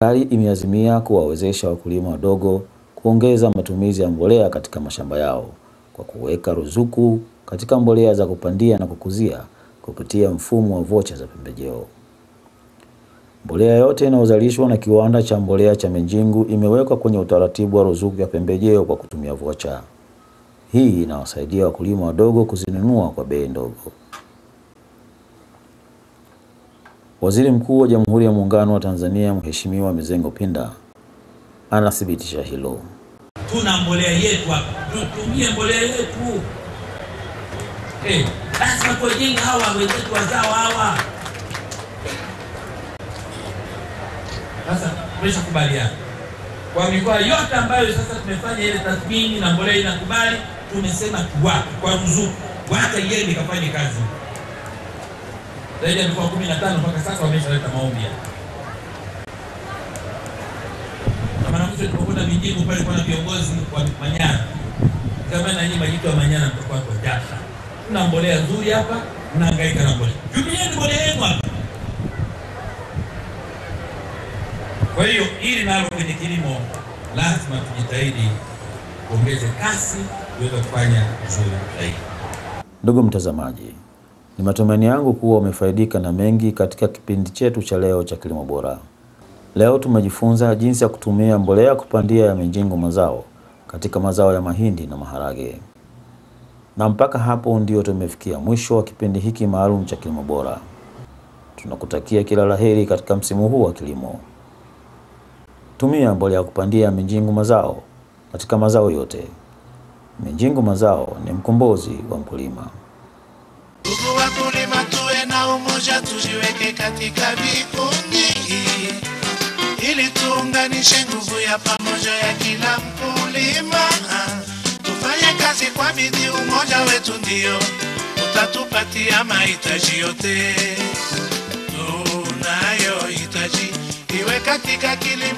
Serikali imeazimia kuwawezesha wakulima wadogo kuongeza matumizi ya mbolea katika mashamba yao kwa kuweka ruzuku katika mbolea za kupandia na kukuzia kupitia mfumo wa vocha za pembejeo. Mbolea yote inayozalishwa na kiwanda cha mbolea cha Minjingu imewekwa kwenye utaratibu wa ruzuku ya pembejeo kwa kutumia vocha. Hii inawasaidia wakulima wadogo kuzinunua kwa bei ndogo. Waziri Mkuu wa Jamhuri ya Muungano wa Tanzania Mheshimiwa Mizengo Pinda anathibitisha hilo. Tuna mbolea yetu hapa, tutumie mbolea yetu. Lazima tuwajenga hawa wenzetu wazao hawa. Sasa tumeshakubaliana kwa mikoa yote ambayo sasa tumefanya ile tathmini na mbolea inakubali, tumesema tuwape kwa ruzuku, wacha yeye ikafanye kazi. Zaidi ya mikoa 15 mpaka sasa wameshaleta maombi hapa. Na maana mwisho tulipokwenda Minjingu pale kuna viongozi wa Manyara. Kama na nyinyi majitu wa Manyara mtakuwa kwa jasha. Tuna mbolea nzuri hapa, mnahangaika na mbolea. Tumieni mbolea yenu hapa. Kwa hiyo hili nalo kwenye kilimo lazima tujitahidi kuongeze kasi tuweze kufanya vizuri zaidi. Ndugu mtazamaji, ni matumaini yangu kuwa umefaidika na mengi katika kipindi chetu cha leo cha Kilimo Bora. Leo tumejifunza jinsi ya kutumia mbolea kupandia ya Minjingu Mazao katika mazao ya mahindi na maharage. Na mpaka hapo ndio tumefikia mwisho wa kipindi hiki maalum cha Kilimo Bora. Tunakutakia kila laheri katika msimu huu wa kilimo. Tumia mbolea kupandia Minjingu Mazao katika mazao yote. Minjingu Mazao ni mkombozi wa mkulima. Ndugu wakulima, tuwe na umoja, tujiweke katika vikundi ili tuunganishe nguvu ya pamoja ya kila mkulima. Tufanye kazi kwa bidii, umoja wetu ndio utatupatia mahitaji yote tunayohitaji, iwe katika kilimo.